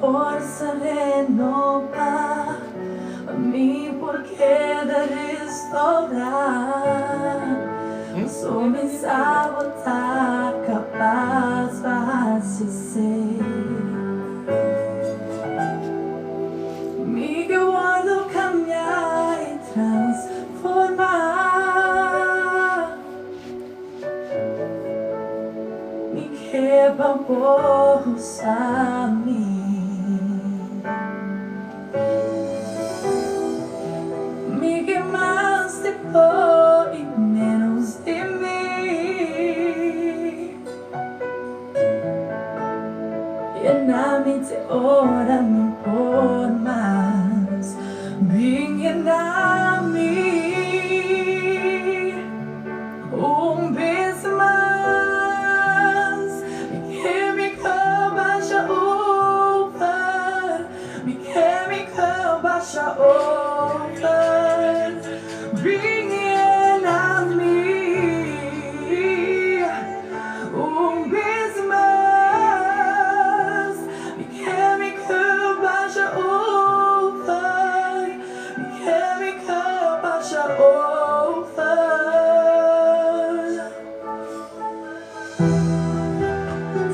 Forsa renobá, pa mi por keda restourá. Paso mi sa bo ta kapas pa hasi esei. Mi ke wòrdu kambiá i transformá. Mi ke pa bo usa mi. Mi ke mas di bo i menos di mi. Yena mi te ora mi por mas. Bin yena mi. Un bes mas, mi ke mi ke basha over, mi ke mi ke basha over, bin yena mi. Un bes mas, mi ke mi ke basha over, Mi ke mi ke basha over.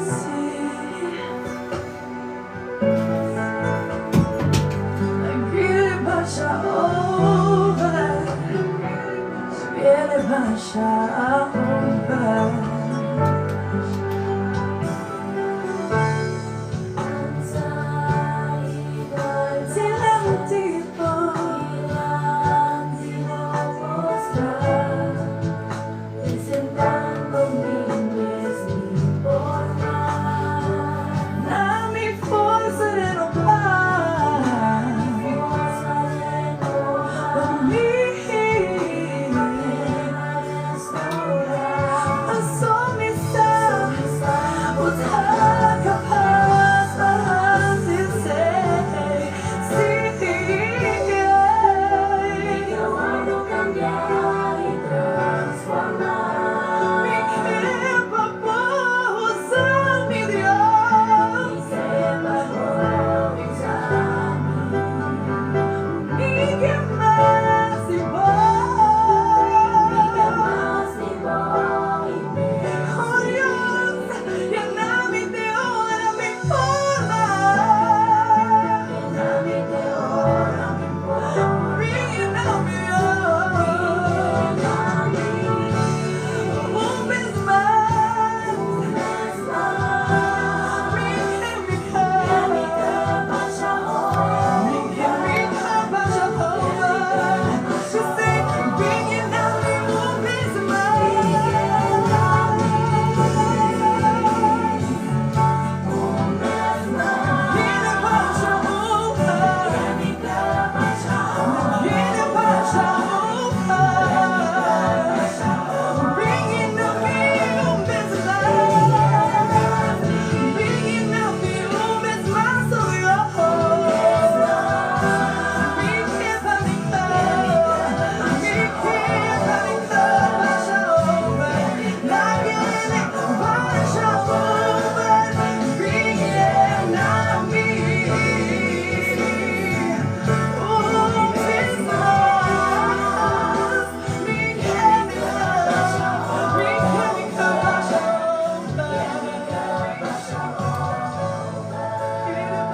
Sí. Gili basha over. Gili basha over.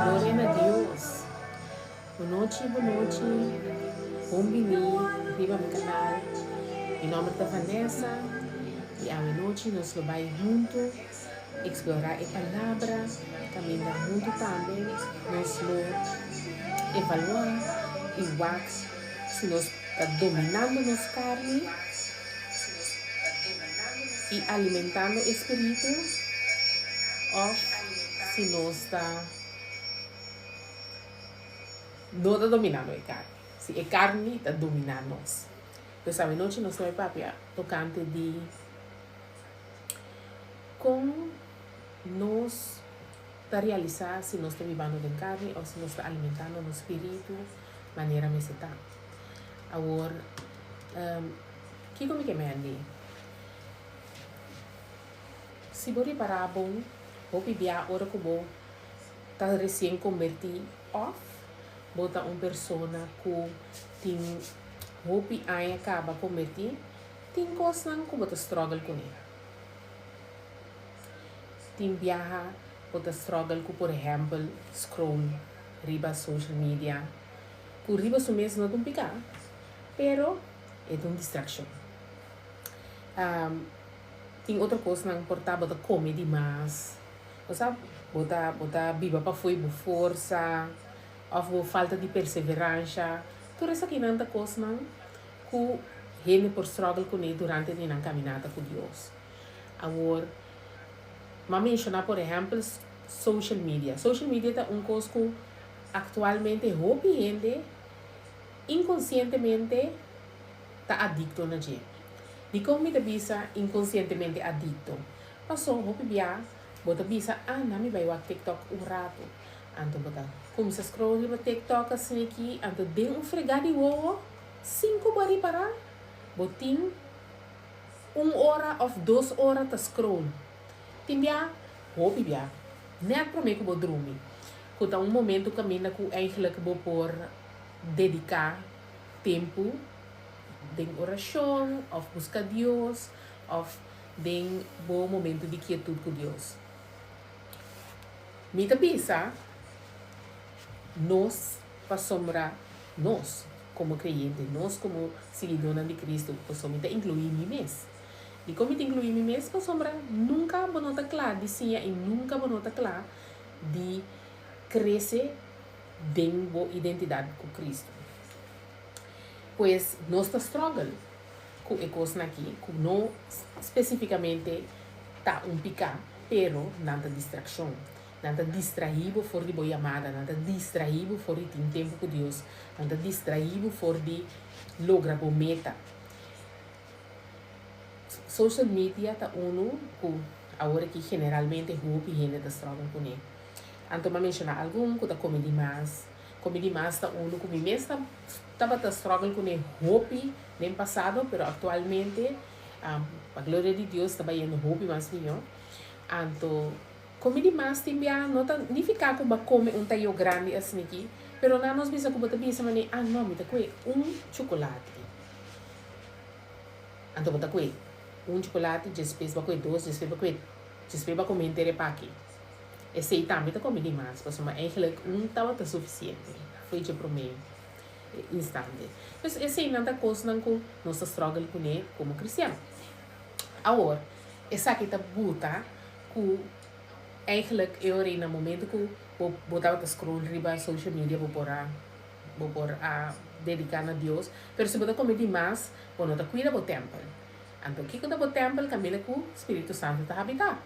Gloria na Dios. Bonochi bonochi bon bini riba mi canal mi nomber ta Vanessa y awe nochi nos lo bay hunto explora e palabra caminda hunto tambe nos lo evalua y wak si nos ta dominando nos carni y alimentando e spiritu of si nos ta no ta dominando e carni, si e carni ta domina nos. Pues awenochi nos ta bay papia tocante di con nos ta realisa si nos ta bibando den carni of si nos ta alimentando nos spiritu manera mester ta. Awor, kiko mi ke mendi? Si bo ripara bon, hopi bia ora ku bo. ta resien kombertí òf bo ta un persona ku tin hopi aña kaba kombertí, tin kosnan ku bo ta struggle kuné. Tin biaha bo ta struggle ku por ehèmpel scroll riba social media, ku riba su mes no ta un piká, pero e ta un distrakshon. Tin otro kosnan por ta bo ta kome di mas, bo sa bo ta bo ta biba pafó i bo forsa òf bo falta di perseveransha. Tur esakinan ta kosnan ku hende por struggle kuné durante di nan kaminata ku Dios. Awor, m'a menshoná por ehèmpel social media. Social media ta un kos ku aktualmente hopi hende inkonsientemente ta adikto na dje. Dikon mi ta bisa inkonsientemente adikto? Paso hopi bia bo ta bisa, ah na mi bai wak TikTok un ratu. Anto bo ta kuminsa scroll riba TikTok asin'aki, anto den un fregá di wowo, sin ku bo a ripará, bo tin un ora òf dos ora ta scroll. Tin bia, hopi bia, nèt promé ku bo drumi, ku ta un momentu kaminda ku eigentlik bo por dediká tempu den orashon òf buska Dios òf den bo momentu di kietut ku Dios. Mi ta bisa nos pasobra nos komo kreyente, nos komo siguidónan di Kristu, pasobra mi ta inkluí mi mes. Dikon mi ta inkluí mi mes? Pasobra nunka bo no ta kla di siña i nunka bo no ta kla di krese den bo identidat ku Kristu. Pues nos ta struggle ku e kosnan aki ku no spesifikamente ta un piká, pero nan ta distrakshon. Nan ta distraí bo for di bo yamada, nan ta distraí bo for di tin tempu ku Dios, nan ta distraí bo for di logra bo meta. Social media ta unu ku awor aki generalmente hopi hende ta struggle kuné. Anto m'a menshoná algun ku ta kome di mas. Kome di mas ta unu ku mi mes ta tabata struggle kuné hopi den pasado, pero aktualmente pa gloria di Dios ta bayendo hopi mas mihó. Anto kome di mas tin bia no ta nifiká ku bo a kome un tayo grandi asin'aki, pero nan nos bisa ku bo ta bisa manera, ah no, mi ta kue un chukulati. Anto bo ta kue un chukulati, djespes bo a kue dos, djespes bo a kue, djespes bo a kome henter e paki. Esei tambe ta kome di mas, pasobra eigenlijk un tabata sufisiente fo'i dje promé instante. Pues eseinan ta kosnan ku nos ta struggle kuné komo kristian. Awor, esaki ta buta ku eigenlijk e ora ei na momento ku bo bo tabata scroll riba social media bo por a bo por a dediká na Dios, pero si bo ta kome di mas bo no ta kuida bo tèmpel. Anto kiko ta bo tèmpel kaminda ku Spiritu Santu ta habitá?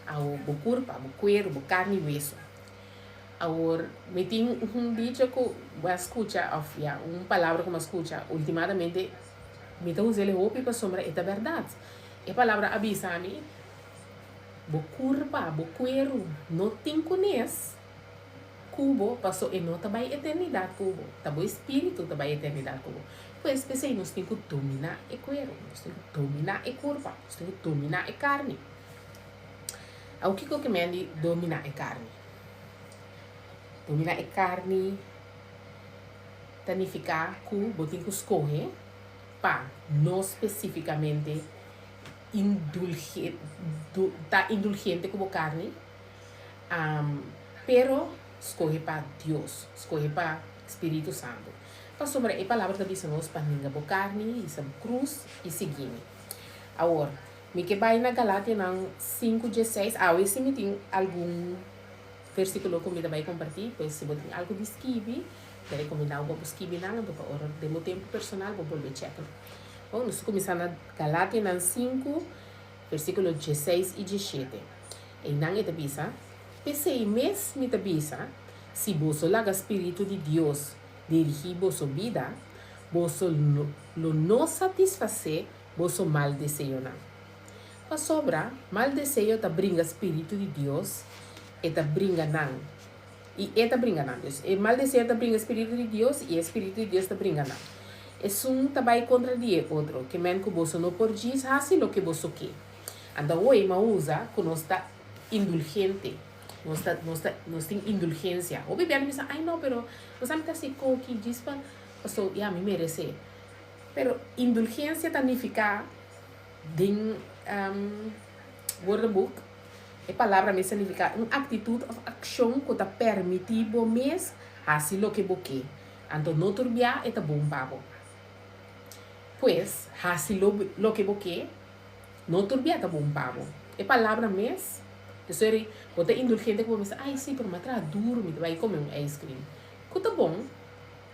Awor bo kurpa, bo kueru, bo karni i wesu. Awor mi tin un dicho ku bo a skucha òf ya un palabra ku mi a skucha ultimadamente mi ta us'el hopi pasobra e ta bèrdat. E palabra a bisa mi, Bo kurpa, bo kueru no tin kunes ku bo paso e no ta bai eternidat ku bo, ta bo espiritu ta bai eternidat ku bo. Pues p'esei nos tin ku dominá e kueru, nos tin ku dominá e kurpa, nos tin ku dominá e karni. Awor kiko ke men di dominá e karni? Dominá e karni ta nifiká ku bo tin ku skohe pa no spesífikamente indulge ta indulgente ku bo karni, pero skohe pa Dios, skohe pa Spiritu Santu. Pasobra e Palabra ta bisa nos pa ninga bo karni, hisa bo krus i sigui mi. Awor, Mi ke bai na Galatianan sinku dieseis. Awe si mi tin algun versikulo ku mi ta bai kompartí, pues si bo tin algu di skibi, ta rekomendá bo pa bo skibi nan, anto pa ora den bo tempu personal bo bolbe chèk nan. Bon, nos ta kuminsá na Galatianan sinku, versikulo dieseis i dieshete. Einan e ta bisa, P'esei mes mi ta bisa, si boso laga spiritu di Dios dirigí boso bida, boso lo no satisfasé boso mal deseonan. Pasobra mal deseo ta bringa spiritu di Dios, e ta bringa nan, i e ta bringa nan. Dus, e mal deseo ta bringa spiritu di Dios, i e spiritu di Dios ta bringa nan. Esun ta bai kontra di e otro, ke men ku boso no por djis hasi loke boso ke. Anto awor e ma usa ku nos ta indulgente. Nos ta, nos ta, nos tin indulgensia. Hopi bia mi bisa, ai no, pero nos a mi ta hasi koki djis pa, paso ya mi meresé. Pero indulgensia ta nifiká den woordenboek, e palabra mes ta nifiká un aktitut òf akshon ku ta permití bo mes hasi loke bo ke. Anto no tur bia e ta bon pa bo. Pues, hasi loke bo ke. No tur bia ta bon pa bo. E palabra mes, sorry, bo ta indulgente ku bo mester, ay si, pero mi a traha duru, mi ta bai kome un ice cream. Ku ta bon,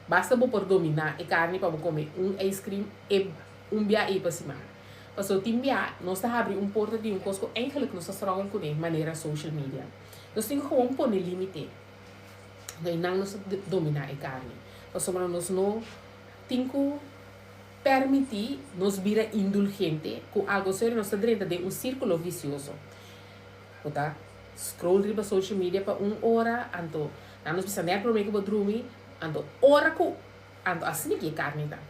basta bo por dominá e karni pa bo kome un ice cream e un bia ei pa siman. Pasobra tin bia nos ta habri un porta di un kos ku eigenlijk nos ta struggle kuné, manera social media. Nos tin ku gewoon pone límite. No einan nos ta dominá e karni. Pasobra nos no tin ku. Permití nos bira indulgente ku algo serio nos ta drenta den un sírkulo visioso. Bo ta scroll riba social media pa un ora, anto nan nos bisa nèt promé ku bo drumi, anto ora ku, anto asina ki e karni ta.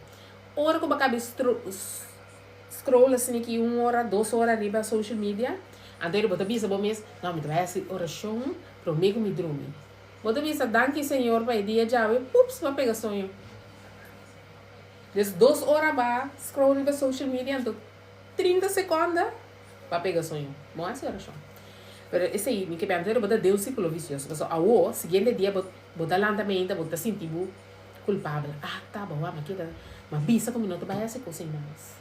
Ora ku bo a kabe scroll asina ki un ora, dos ora riba social media, anto bo ta bisa bo mes, no mi ta bai hasi orashon promé ku mi drumi. Bo ta bisa danki Señor pa e dia djawe, ups, bo a pega soño. Des dos ora ba scroll riba social media anto 30 seconda ba pega soño. Bo haci oracion. Pero esey mi ke bia anto bo ta den un circulo vicioso pasobra awo siguiente dia bo bo ta lanta meinta bo ta sinti bo culpabel. Ah ta bo wak mi keda mi a bisa cu mi no ta bay haci cos ey mas.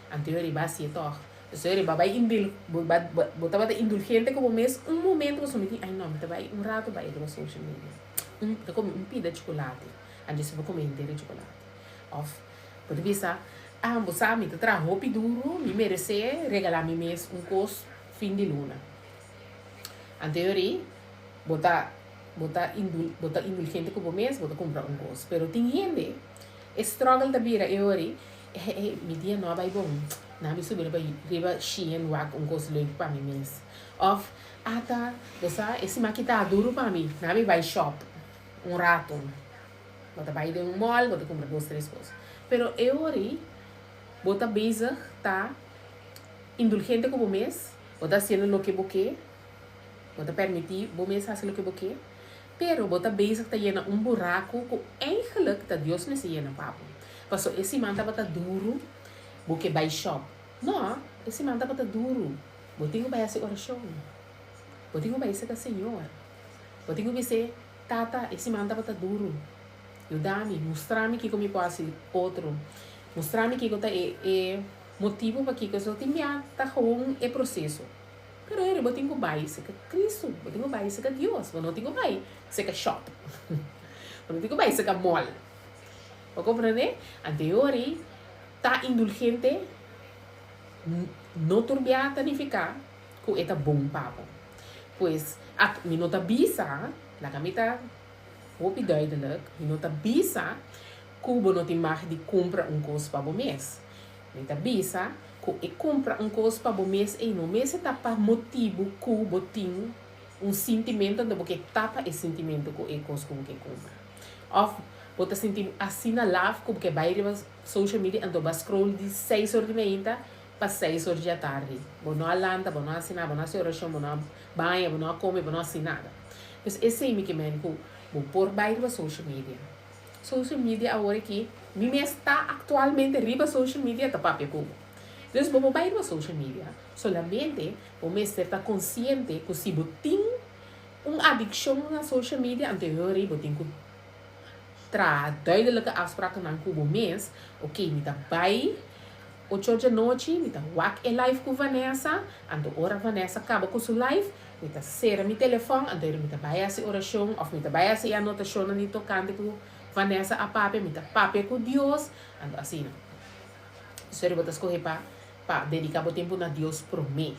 Anto yo riba haci'e tog. Pasobra yo riba bay indul bo bo tabata indulgente cu bo mes un momento pasobra mi tin ay no mi ta bay un rato bay riba social media. Un ta come un pida chocolate. Antes si bo come henter e chocolate. Of bo ta bisa, ah bo sa mi ta traha hopi duru, mi merece regala mi mes un cos fin di luna. Anto yori bo ta bo ta indul bo ta indulgente cu bo mes, bo ta cumpra un cos. Pero tin hende e struggle ta bira e yori, eh eh mi dia no a bay bon, na mi subi riba riba Shein wak un cos leuk pa mi mes. Of ata bo sa e siman aki ta duru pa mi, na mi bay shop. Un rato bo ta bai den un mall bo ta kumpra dos tres kos pero e ora ei bo ta bezig ta indulgente ku bo mes bo ta hasiendo loke bo ke bo ta permiti bo mes hasi loke bo ke pero bo ta bezig ta yena un buraku ku eigenlijk ta Dios mester yena pa bo pasobra e siman tabata duru bo ke bai shop no e siman tabata duru bo tin ku bai hasi orashon bo tin ku bai seka Señor. Bo tin ku bis'é, Tata, e siman tabata duru. Yuda mi, mustra mi kiko mi por hasi otro. Mustra mi kiko ta e e motibu pakiko esaki tin bia ta gewoon e proseso. Pero heri, bo tin ku bai seka Kristu, bo tin ku bai seka Dios, bo no tin ku bai seka shop, bo no tin ku bai seka mall. Bo komprendé? Anto e ora ei ta indulgente no tur bia ta nifiká ku e ta bon pa bo. Pues, at mi no ta bisa, laga mi ta hopi duidelijk, mi no ta bisa ku bo no tin mag di kumpra un kos pa bo mes. Mi ta bisa ku e kumpra un kos pa bo mes ei no mester ta pa motibu ku bo tin un sintimentu anto bo ke tapa e sintimentu ku e kos ku bo ke kumpra. Òf bo ta sinti bo asina laf ku bo ke bai riba social media anto bo a scroll di seis or di mainta Pa seis or dja tardi. Bo no a lanta, bo no a hasi nada, bo no a hasi orashon, bo no a baña, bo no a kome, bo no a hasi nada. Pues esei mi ke men ku bo por bai riba social media. Social media awor aki, mi mes ta aktualmente riba social media ta papia ku bo. Dus bo por bai riba social media, solamente bo mester ta konsiente ku si bo tin un adikshon na social media anto e hora ei bo tin ku traha duidelike afsprakennan ku bo mes, oke mi ta bai Ocho djanochi mi ta wak e live ku Vanessa, anto ora Vanessa kaba ku su live, mi ta sera mi telefòn, anto ora mi ta bai hasi orashon òf mi ta bai hasi e anotashonnan di tokante ku Vanessa a papia, mi ta papia ku Dios, anto asina. Sorry, bo ta skohe pa pa dediká bo tempu na Dios promé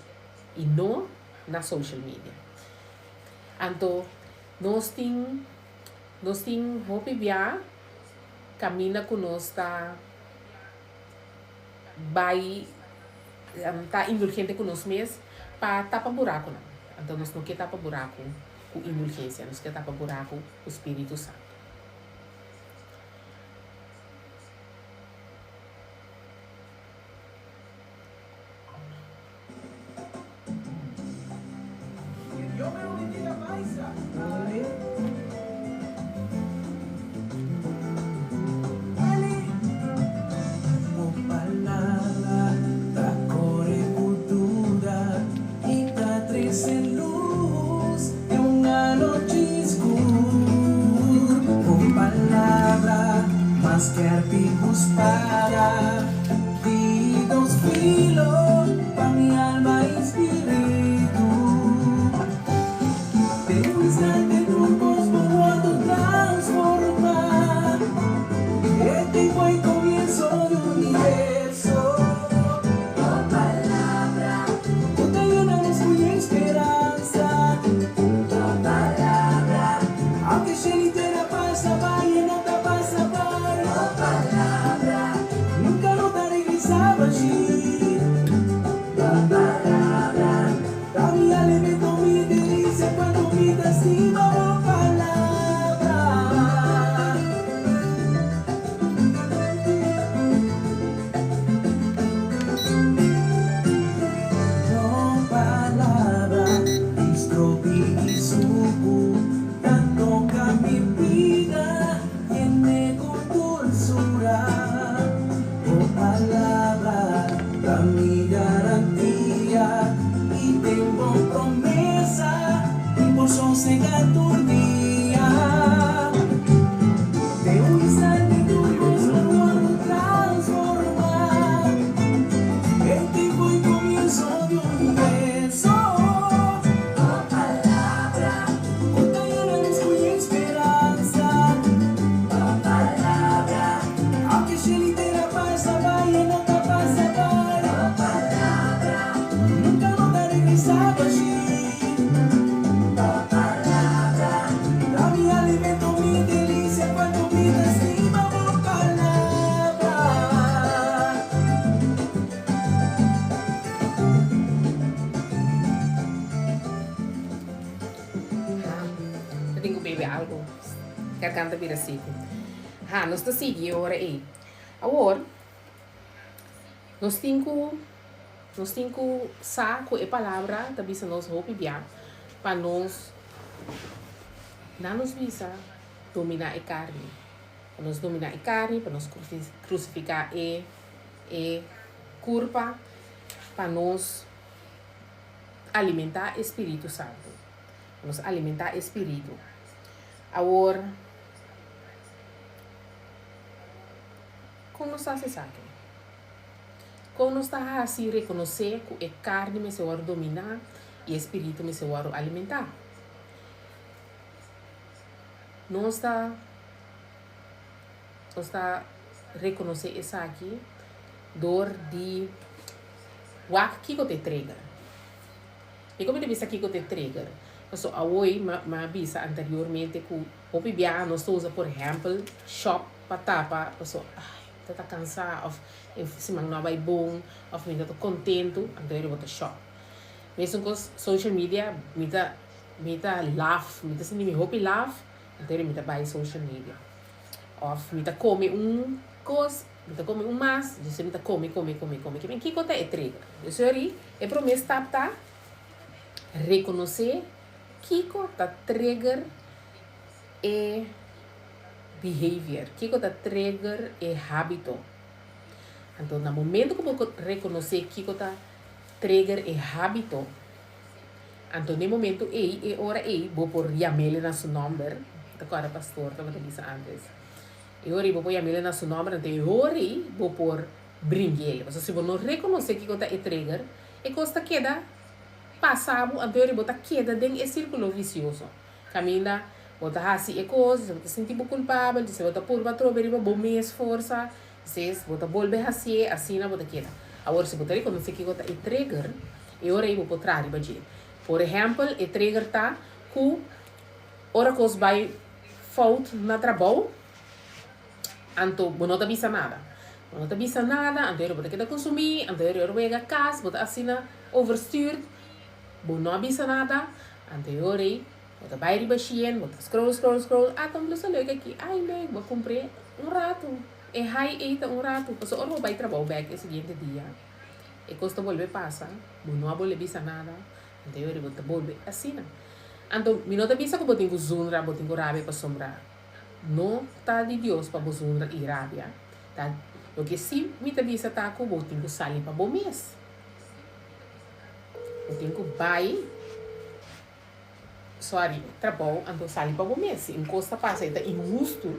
i no na social media. Anto nos tin nos tin hopi bia kaminda ku nos ta. Bai ta indulgente ku nos mes pa tapa burakunan. Anto nos no ke tapa buraku ku indulgensia, nos ke tapa buraku ku spiritu santu. Ta tin ku bebe algu. Garganta bira seku. Ha, nos ta sigui e ora ei. Awor, nos tin ku nos tin ku sa ku e palabra ta bisa nos hopi bia pa nos nan nos bisa dominá e karni. Pa nos dominá e karni, pa nos krusifiká e e kurpa, pa nos alimentá e Spiritu Santu. Pa nos alimentá e Spiritu. Awor, kon nos ta hasi esaki? Kon nos ta hasi rekonosé ku e karni mester wòrdu dominá i e spiritu mester wòrdu alimentá? Nos ta nos ta rekonosé esaki dor di wak kiko ta e trigger. Dikon mi ta bisa kiko ta e trigger? Pasobra awoi mi a bisa anteriormente ku hopi biaha nos ta usa por ehèmpel shòp pa tapa pasobra ai mi ta ta kansá òf e siman no a bai bon òf mi no ta kontentu anto e riba ta shòp. Mesun kos social media mi ta mi ta laf mi ta sinti mi hopi laf anto mi ta bai social media òf mi ta kome un kos mi ta kome un mas djis mi ta kome kome kome kome kimen kiko ta e trigger sorry e prome stap ta rekonosé kiko ta trigger e behavior kiko ta trigger e habito anto na momento ku bo rekonosé kiko ta trigger e habito Anto n'e momento ei, e ora ei, bo por yam'ele na su nòmber. Ta kòrda pastor tabata bisa ántes. E ora ei bo por yam'ele na su nòmber, anto e ora ei bo por bring'ele. Pasobra si bo no rekonosé kiko ta e trigger, e kos ta keda pasa bo, anto e ora ei bo ta keda den e sírkulo visioso. Kaminda bo ta hasi e kos, bo ta sinti bo kulpabel, dise bo ta purba atrobe riba bo mes forsa, Ses, bo ta bolbe hasié, asina bo ta keda. Awor, si bo ta rekonosé kiko ta e trigger, e ora ei bo por traha riba dje. Por ehèmpel, e trigger ta ku ora kos bai fout na trabou, anto bo no ta bisa nada. Bo no ta bisa nada, anto e ora bo ta keda konsumí, anto e ora bo yega kas, bo ta asina overstuurd, bo no a bisa nada, anto e ora ei bo ta bai riba Shein, bo ta scroll, scroll, scroll, ah, ta un blusa leuk aki, ai leuk, bo a kumpr'é un ratu. E hai ei ta un ratu, pasobra ora bo bai trabou bek e siguiente dia, e kos ta bolbe pasa, bo no a bolbe bisa nada, anto e ora bo ta bolbe asina. Anto mi no ta bisa ku bo tin ku zundra, bo tin ku rabia pasobra no ta di Dios pa bo zundra i rabia. Ta loke si mi ta bisa ta ku bo tin ku sali pa bo mes. Bo tin ku bai, sorry, trabou anto sali pa bo mes. Si un kos ta pasa i ta inhustu,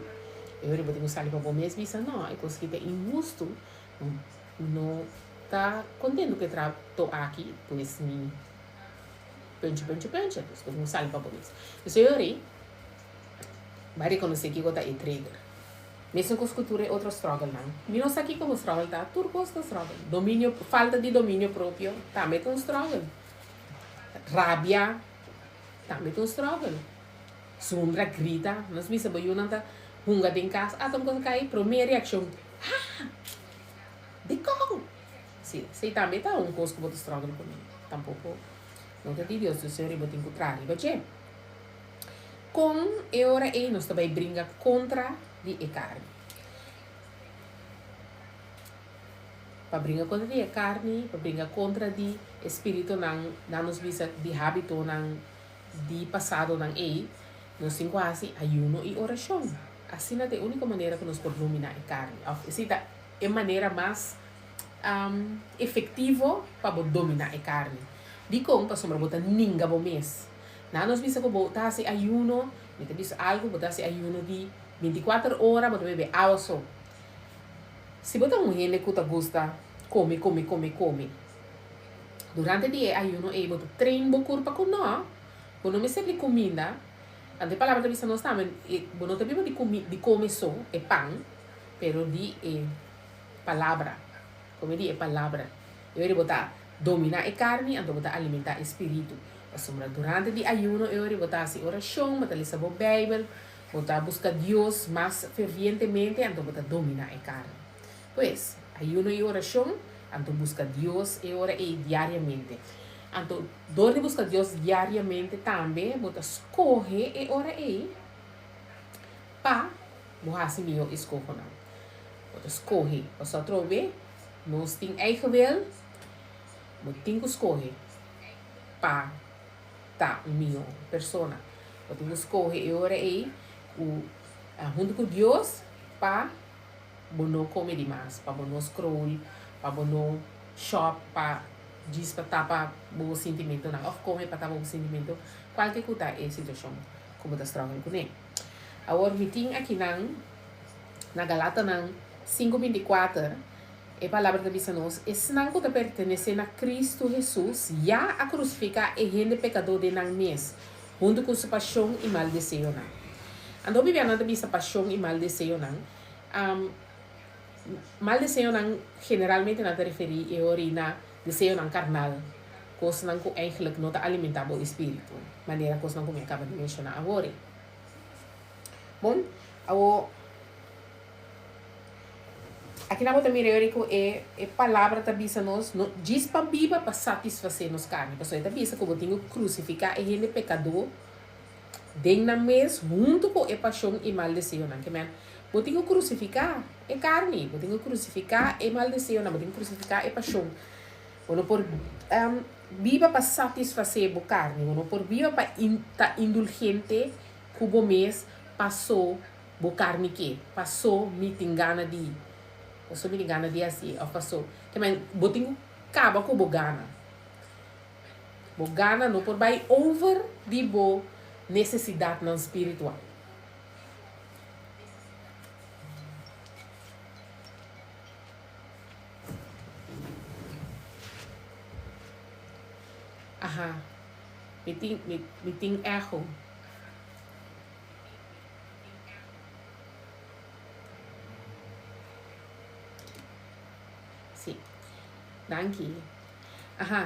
e ora bo tin ku sali pa bo mes bisa no, e kos aki ta inhustu, mi no ta kontentu ku e trato aki, pues mi punchi punchi punchi. Pues bo tin ku sali pa bo mes. Esei ora ei bo a rekonosé kiko ta e trigger. Mesun kos ku tur e otro struggle-nan. Mi no sa kiko bo struggle ta, tur kos ta struggle. Dominio, falta di dominio propio tambe ta un struggle. Rabia tambe ta un struggle. Zundra, grita, nos bisa bo yunan ta hunga den kas, ata un kos a kai, prome reakshon, Ha! Dikon? Si, esei tambe ta un kos ku bo ta struggle kuné. Tampoko no ta di Dios, dus bo tin ku traha riba dje. Kon e ora ei nos ta bai bringa kontra di e karni? Pa bringa kontra di e karni, pa bringa kontra di e spiritunan, nan nos bisa di hábitonan di pasadonan ei, nos tin ku hasi ayuno i orashon. Asina ta e úniko manera ku nos por dominá e karni. Òf esei ta e manera mas efektivo pa bo dominá e karni. Dikon? Pasobra bo ta ninga bo mes. Na nos bisa ku bo ta hasi ayuno, mi ta bisa algu, bo ta hasi ayuno di binti kuater ora, bo ta bebe awa so. Si bo ta un hende ku ta gusta kome, kome, kome, kome, durante di e ayuno ei bo ta train bo kurpa ku no, bo no mester di kuminda, anto e palabra ta bisa nos tambe, bo no ta biba di kumi, di kome so e pan, pero di e palabra, kome di e palabra. E ora bo ta domina e karni, anto bo ta alimenta e spiritu. Pasobra durante di ayuno e ora bo ta hasi orashon, bo ta lesa bo Beibel, bo ta buska Dios mas fervientemente, anto bo ta dominá e karni. Pues, ayuno i orashon, anto buska Dios e ora ei diariamente. Anto, dor di buska Dios diariamente tambe bo ta skohe e ora ei pa bo hasi mihó eskohonan. Bo ta skohe, pasobra atrobe nos tin eigen wil, bo tin ku skohe. pa ta un mihó persona. Bo tin ku skohe e ora ei ku huntu ku Dios pa bo no kome di mas, pa bo no scroll, pa bo no shop pa djis pa tapa bo sintimentonan òf kome pa tapa bo sintimento, kualke ku ta e situashon ku bo ta struggle kuné. Awor mi tin akinan na Galatanan sinku 24. E Palabra ta bisa nos, Esnan ku ta pertenesé na Kristu Hesus ya a krusifiká e hende pekadó den nan mes, huntu ku su pashon i mal deseonan. Anto hopi bianan ta bisa pashon i mal deseonan. Mal deseonan generalmente nan ta referí e ora ei na deseonan karnal, kosnan ku eigentlik no ta alimentá bo espíritu, manera kosnan ku mi a kaba di menshoná awor ei. Bon, awor. Akinan bo ta mira yori ku e e palabra ta bisa nos, no djis pa biba pa satisfasé nos karni, pasobra e ta bisa ku bo tin ku krusifiká e hende pekadó den nan mes huntu ku e pashon i mal deseonan. Ke men, bo tin ku krusifiká e karni, bo tin ku krusifiká e mal deseonan, bo tin ku krusifiká e pashon. Bo no por biba pa satisfasé bo karni, bo no por biba pa ta indulgente ku bo mes paso Bo karni ke? Paso mi tin gana di. Paso mi tin gana di hasi of paso. Ke men bo tin ku kaba ku bo gana. Bo gana no por bai over di bo nesesidatnan spiritual. Aha. Mi tin mi mi tin echo. Sí. Danki. Aha.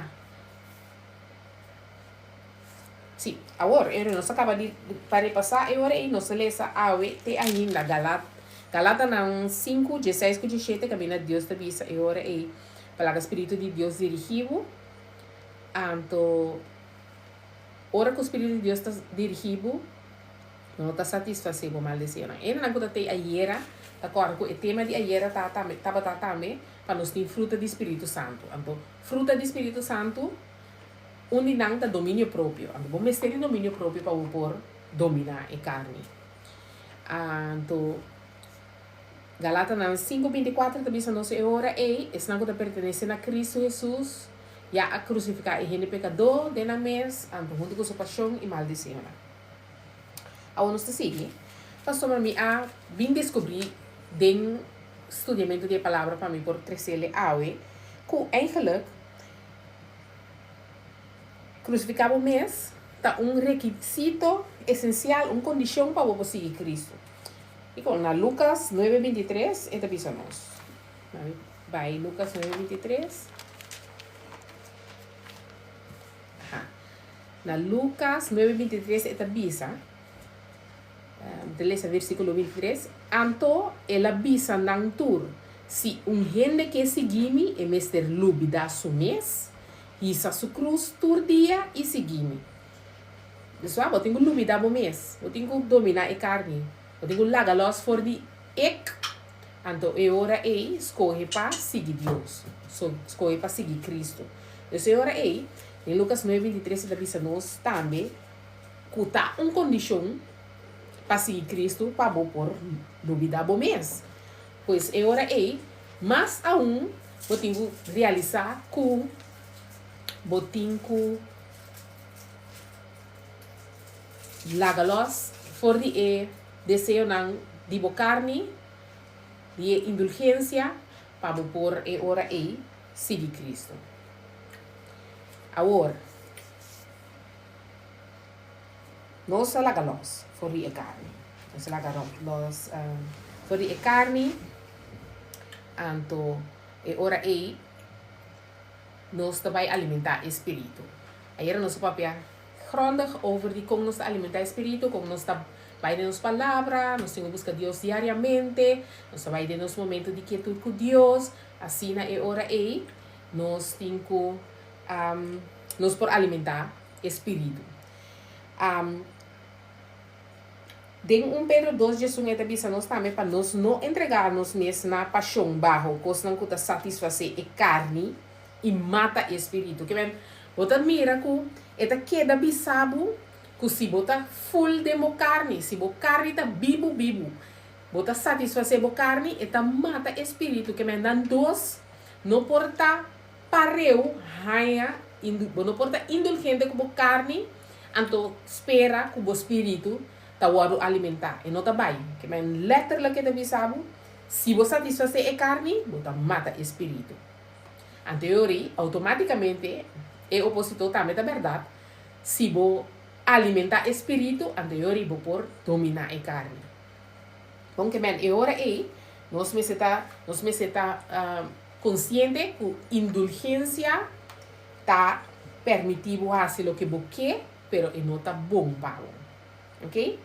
Sí, awor, e nos a kaba di pa repasá e ora ei nos a lesa awe te ainda Galat Galatanan 5, 16 ku 17 kaminda Dios ta bisa e ora ei pa laga spiritu di Dios dirigí bo. Anto ora ku spiritu di Dios ta dirigí bo, No ta satisfasé bo mal deseonan. Hendenan ku ta tei ayera ta kòrda ku e tema di ayera ta tambe tabata tambe pa nos tin fruta di Spiritu Santu. Anto, fruta di Spiritu Santu Un di nan ta dominio propio. Anto bo mester di dominio propio pa bo por dominá e karni. Anto Galatanan 5:24 ta bisa nos e ora ei, esnan ku ta pertenesé na Kristu Hesus ya a krusifiká e hende pekadó den nan mes, anto huntu ku su pashon i mal deseonan. Awor nos ta sigui. Pasobra mi a bin deskubrí den studiamentu di e palabra pa mi por tresele awe ku eigenlijk krusifiká bo mes ta un rekisito esensial, un kondishon pa bo por sigui Kristu. Dikon? Na Lukas nuebe bintitres e ta bisa nos. Bai Lukas nuebe bintitres. Aha. Na Lukas nuebe bintitres e ta bisa, mi ta lesa versíkulo bintitres, Anto el a bisa nan tur, Si un hende ke sigui mi, e mester lubidá su mes, hisa su krus tur dia i sigui mi. Desua, bo tin ku lubidá bo mes, bo tin ku dominá e karni, bo tin ku laga lòs for di ek, anto e ora ei skohe pa sigui Dios, skohe pa sigui Kristu. Des e ora ei, Den Lukas nuebe bintitres e ta bisa nos tambe ku ta un kondishon pa sigui Kristu pa bo por lubidá bo mes. Pues e ora ei, mas aun bo tin ku realisá ku bo tin ku laga lòs for di e deseonan di bo karni, di e indulgensia, pa bo por e ora ei sigui Kristu. Awor, nos a laga los for di e karni. Nos a laga los for di e karni, anto e ora ei nos ta bai alimentá e spiritu. Ayera nos a papia grondig over di kon nos ta alimentá e spiritu, kon nos ta bai den nos palabra, nos tin ku buska Dios diariamente, nos ta bai den nos momento di kietud ku Dios, asina e ora ei Nos tin ku nos por alimentá e spiritu. Den un Pedro dos djesun e ta bisa nos tambe pa nos no entregá nos mes na pashon baho, kosnan ku ta satisfasé e karni i mata e spiritu. Ke men, bo ta mira ku e ta keda bisa bo ku si bo ta ful den bo karni, si bo karni ta bibu bibu, bo ta satisfasé bo karni, e ta mata e spiritu. Ke men, nan dos No por ta pareu haña bo no por ta indulgente ku bo karni anto spera ku bo spiritu ta wòrdu alimentá. E no ta bai. Ke men letterlijk e ta bisa bo, si bo satisfasé e karni, bo ta mata e spiritu. Anto e ora ei, outomátikamente e oposito tambe ta bèrdat, si bo alimentá e spiritu, anto e ora ei bo por dominá e karni. Bon ke men e ora ei nos mester ta nos mester ta konsiente ku indulgensia ta permití bo hasi loke bo ke pero e no ta bon pa bo. Ok?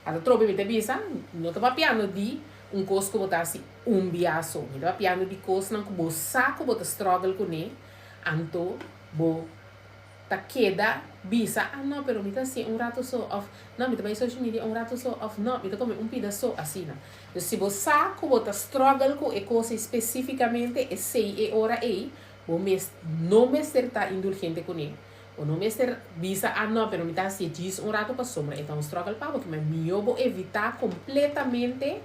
Ata trobe mi ta bisa no ta papiando di un kos ku bo ta hasi un bia so. Mi ta papiando di kosnan ku bo sa ku bo ta struggle kuné anto bo ta keda bisa, ah no, pero mi ta hacié un rato so, of no, mi ta bay social media un rato so, of no, mi ta come un pida so, asina. Dus si bo sa cu bo ta struggle cu e cos ey specificamente, esey e ora ey, bo mes no mester ta indulgente cune. Bo no mester bisa, ah no, pero mi ta hacié djis un rato pasobra e ta un struggle pa bo, kimen mihó bo evita completamente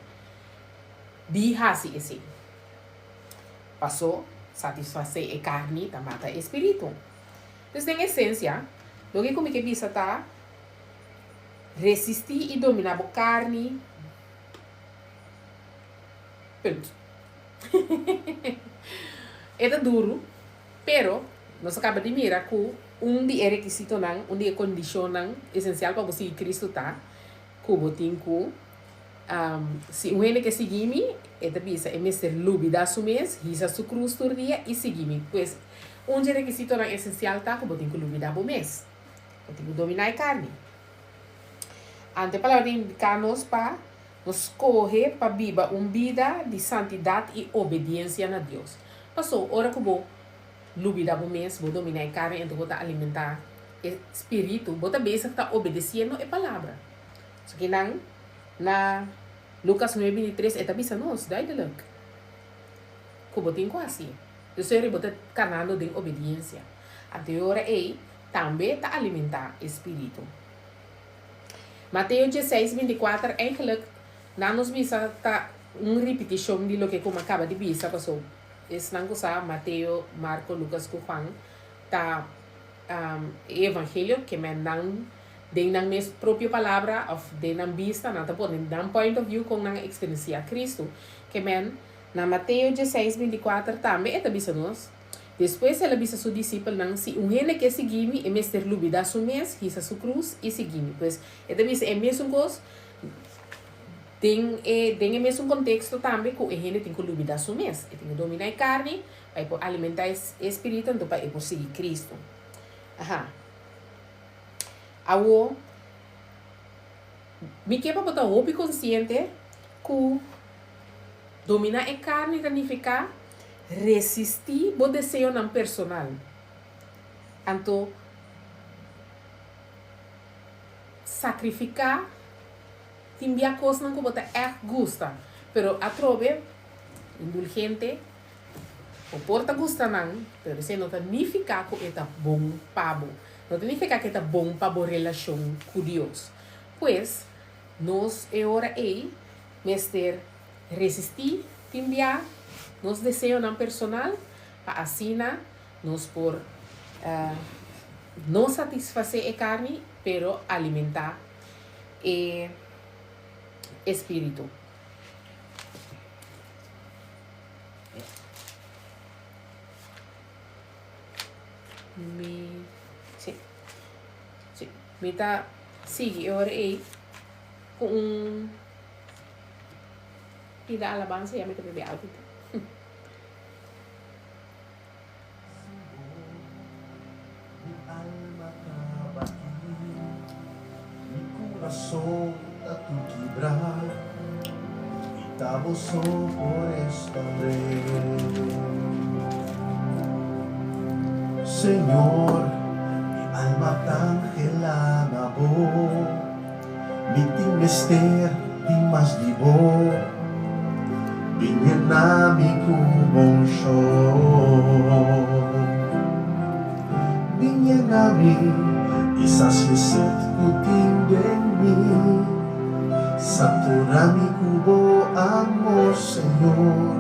di haci esey. Paso, satisface e carni ta mata e spiritu. Dus den esensia, loke ku mi ke bisa ta, resistí i dominá bo karni, punt. E ta duru, pero nos a kaba di mira ku un di e rekisitonan, un di e kondishonnan esensial pa bo sigui Kristu ta ku bo tin ku, si un hende ke sigui mi, e ta bisa e mester lubidá su mes, hisa su krus tur dia i sigui mi. Pues, Un dje rekisitonan esensial ta ku bo tin ku lubidá bo mes. Bo tin ku dominá e karni. Anto e palabra ta indiká nos pa nos skohe pa biba un bida di santidat i obediensia na Dios. Paso, ora ku bo lubidá bo mes, bo dominá e karni, anto bo ta alimentá e spiritu, bo ta bezig ta obedesiendo e palabra. So kinan na Lukas nuebe bintitres e ta bisa nos duidelijk ku bo tin ku hasi. Esei riba ta kanando den obediensia. Anto e ora ei, tambe ta alimentá e spiritu. Mateo dieseis, bintikuater Eigenlijk nan nos bisa ta un ripitishon di loke ku mi a kaba di bisa, paso esnan ku sa Mateo, Marko, Lukas ku Juan ta e evangelio ke men nan den nan mes propio palabra òf den nan bista nan ta pone nan point of view kon nan a eksperensiá Kristu. Ke men na Mateo dieseis, bintikuater tambe e ta bisa nos, Despues el a bisa su disipelnan, Si un hende ke sigui mi, e mester lubidá su mes, hisa su krus i sigui mi. Pues, e ta bisa e mesun kos den e den e mesun konteksto tambe ku e hende tin ku lubidá su mes. E tin ku dominá e karni pa e por alimentá e e spiritu anto pa e por sigui Kristu. Aha. Awor, mi ke pa bo ta hopi konsiente ku Dominá e karni ta nifiká resistí bo deseonan personal. Anto, sakrifiká tin bia kosnan ku bo ta ègt gusta, pero atrobe indulgente, bo por ta gusta nan, pero esei no ta nifiká ku e ta bon pa bo. No ta nifiká ku e ta bon pa bo relashon ku Dios. Pues, nos e ora ei Mester resistí tin bia nos deseonan personal pa asina nos por no satisfasé e karni pero alimentá e espíritu. Mi, sí, sí, mi ta sigui e ora ei ku un. Pida alabansa ya mi ta bebe algu te. Mi alma ta batí, mi kurason ta tur kibrá, mi ta bo so por restaur'é. Señor, mi alma ta anhelá na bo. Mi tin mester di mas di bo. Bin yena mi ku bo unshon. Bin yena mi i sasia e set ku tin den mi. Satura mi ku bo amor, Señor.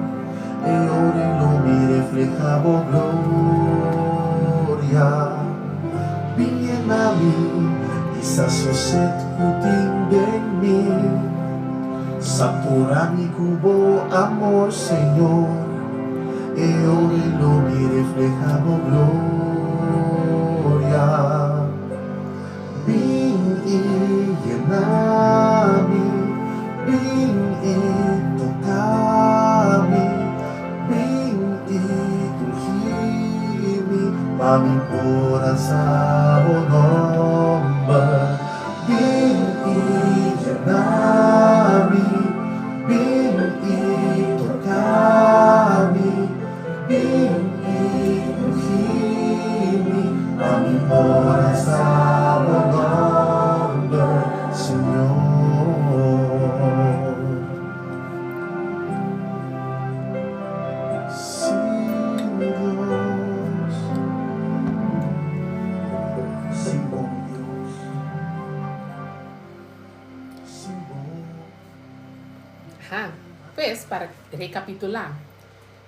E ora ei lo mi refleha bo gloria. Bin yena mi i sacia set ku tin den mi. Satura mi ku bo amor, Señor, e ora ei lo mi refleha bo gloria. Bin i yena mi, bin i toka mi. Bin i ungi mi pa mi por alsa bo nomber. Bin i yena mi, bin i toka mi, bin i ungi mi pa mi por alsa bo nomber, Señor. Sí, mi Dios. Sin bo, mi Dios. Sin bo. Ha, pues para rekapitulá,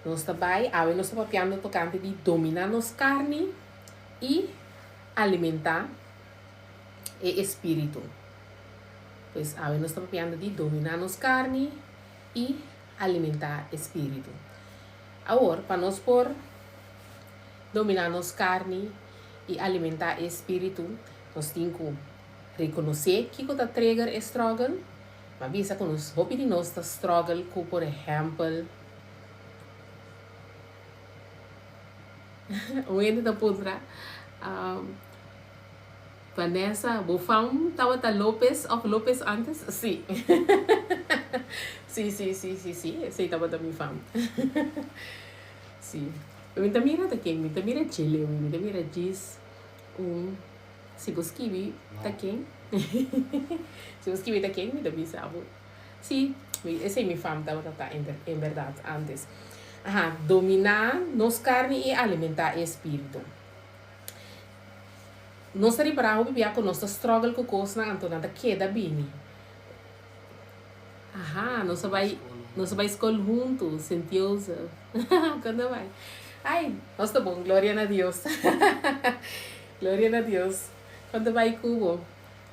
nos ta bai, awe nos ta papiando tokante di dominá nos karni i alimentá e espíritu. Pues awe nos ta papiando di dominá nos karni i alimentá e spiritu. Awor, pa nos por dominá nos karni i alimentá e spiritu, nos tin ku rekonosé kiko ta trigger e struggle. Mi a bisa ku nos hopi di nos ta struggle ku, por ehèmpel, un hende ta puntra, Vanessa, bo fam tabata Lopez of Lopez antes? Sí. Sí, sí, sí, sí, sí, esei tabata mi fam. Sí. Mi ta mira ta ken? Mi ta mira Chile, mi ta mira djis un, si bo skibi ta ken? Si bo skibi ta ken mi ta bisa bo. Sí, esei mi fam tabata ta en berdad antes. Aha, dominá nos karni i alimentá e espíritu. Nos ta ripará hopi bia ku nos ta struggle ku kosnan anto nan ta keda bini. Aha, nos a bai nos a bai skol huntu, Sint Joseph. Kon ta bai? Ai, nos ta bon, gloria na Dios. Gloria na Dios. Kon ta bai ku bo?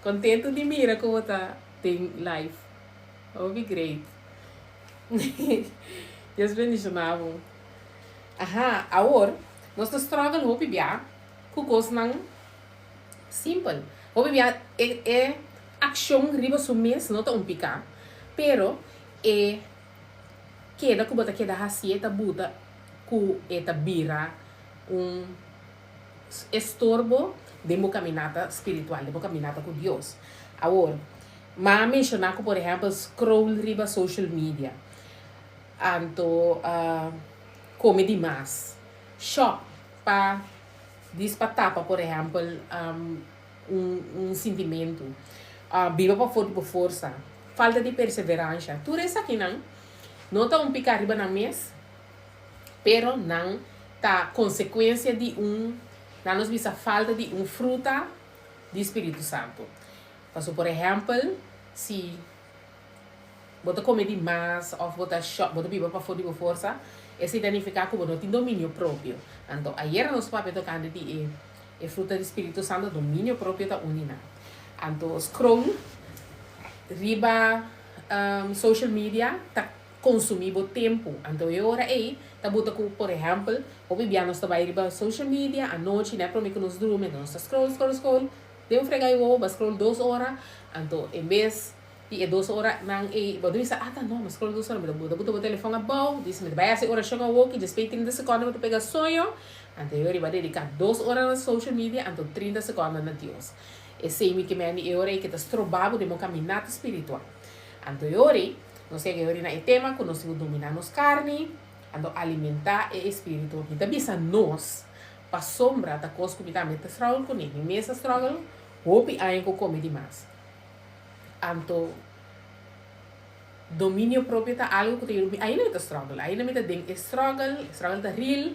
Kontentu di mira ku bo ta den live. Hopi great. Dios bendishoná bo. Aha, awor nos ta struggle hopi bia ku kosnan simpel. Hopi bia e e akshon riba su mes no ta un piká, pero e keda ku bo ta keda hasié ta buta ku e ta bira un estorbo den bo kaminata spiritual, den bo kaminata ku Dios. Awor, m'a menshoná ku por ehèmpel scroll riba social media, anto kome di mas, shop pa dis pa tapa por ehèmpel un un sintimentu, biba pafó di bo forsa, falta di perseveransha, tur esakinan no ta un piká riba nan mes, pero nan ta konsekuensia di un, nan nos bisa falta di un fruta di Spiritu Santu. Pasobra por ehèmpel si bo ta kome di mas òf bo ta shòp, bo ta biba pafó di bo forsa, esei ta nifiká ku bo no tin dominio propio. Anto ayera nos papia tokante di e e fruta di Spiritu Santu, dominio propio ta un di nan. Anto scroll riba social media ta konsumí bo tempu. Anto e ora ei ta buta ku por ehèmpel hopi bia nos ta bai riba social media anochi nèt promé ku nos drumi anto nos ta scroll scroll scroll den un frega e wowo bo a scroll dos ora anto en bes di e dos ora nan ei bo ta bisa ata no mi a scroll dos ora mi ta buta buta bo telefòn abou dice mi ta bai hasi orashon awoki djis pei trinta sekònde bo ta pega soño anto e ora ei bo a dediká dos ora na social media anto trinta sekònde na Dios esei mi ke mende e ora ei ke ta stroba bo den bo kaminata spiritual anto e ora ei Nos yega e ora na e tema ku nos tin ku dominá nos karni, anto alimentá e espíritu. Mi ta bisa nos pasobra ta kos ku mi tambe ta struggle kuné. Mi mes a struggle hopi aña ku kome di mas. Anto dominio propio ta algu ku ta yuda mi. Ainda mi ta struggle, ainda mi ta den e struggle, e struggle ta real,